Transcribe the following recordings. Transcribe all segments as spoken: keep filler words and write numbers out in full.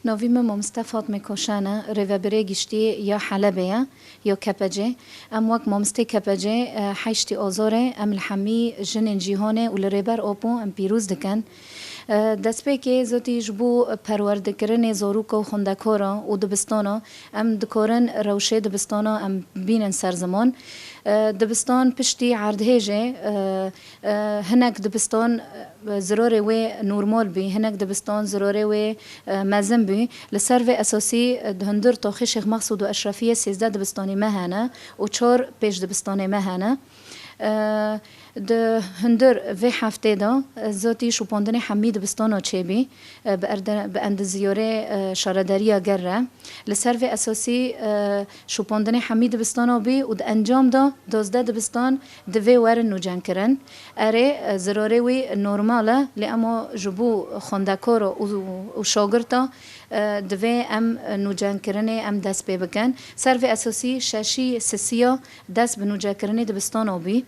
Navî min mamoste Fatmê Koşan e, rêvebirê giştî ya Helebê ye, ya K P C. Em wek mamostê K P C, e, heştî Azorê em li hemî jinên cîhanê û li Rêber Apo em pîroz dikin. E, destpêkê zotî ji bo perwerdekirinê zarok û xwendekara û dibistana em dikarin rewşê dibistana em bînin ser ziman. E, dibistan piştî erdhêjê, e, e, hinek dibistan, e, zirarê wê normal bî, hinek dibistan zirarê wê, e, mezin bî. Li ser vê esasî, e, di hundir taxê Şêx Mexsûd û Eşrefiyê sêzdeh dibistanê me hene û çar pêş dibistanê me hene. E, di hundir vê heftê de, e, zotî şopandinê hemî dibistana çêbî, e, bi erde-, bi endiziyarê, e, şaredariya ger re. Li ser vê esasî, e, şopandinê hemî dibistana bî û di encam de duwazdeh dibistan divê werin nûcenkirin. Erê, e, zirarê wî normal e, lê ema ji bo xwendekara û, û şagirta, e, divê em, e, nûcenkirinê em dest pê bikin. Ser vê esasî şeşî sisiya dest bi nûcekirinê dibistana bî.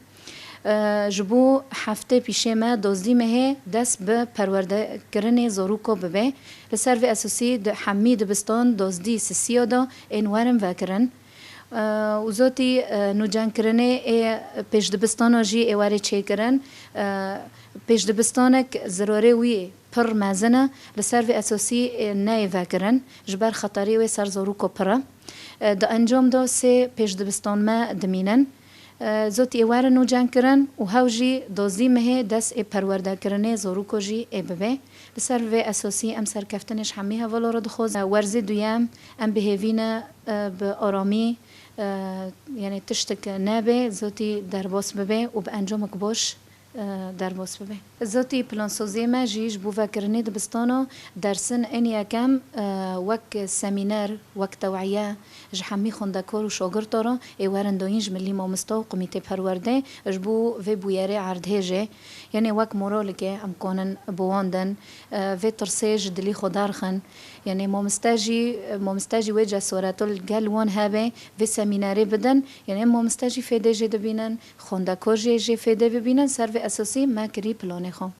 E, ji bo heftê pîşê me duwazdî mehê dest bi perwerdekirinê zaroka bibe. Li ser vê esasî di hemî dibistan duwazdî sisiya de ên werin vekirin. E, û zotî, e, nûcenkirinê ê pêşdibistana jî ê werê çêkirin. E, pêşdibistanek zirarê wî pir mezin e, li ser vê esasî, e, neyê vekirin, ji ber xeterê wê ser zaroka pir e. E, di encam de sê pêşdibistan me dimînin. E, zotî ê werin nûcenkirin û hew jî duwazdî mehê dest ê perwerdekirinê zaroka jî ê bibe. Li ser vê esasî em serkeftinê ji hemî hevala re dixwazin. E, werzê duyem em bi hêvî ne, e, bi aramî, e, yanî tiştek nebe, zotî derbas bibe û bi encamek baş, e, derbas bibe. Zotî plansaziyê me jî ji bo vekirinê dibistana dersin ên yekem, e, wek semîner, wek tewiye ji hemî xwendekar û şagirta re ê werin dayîn ji milî mamosta û komîtê perwerdê ji bo vê bûyerê erdhêjê. Yanî wek moralekê em kanin bi wan din, e, vê tirsê ji dilî xwe derxin. Yanî mamoste jî, mamoste jî wê cesareto li gel wan hebe vê semînerê bidin. Yanî em mamoste jî fêdê jê dibînin, xwendekar jê jê fêdê bibînin, ser vê esasî me kirî planê xwe.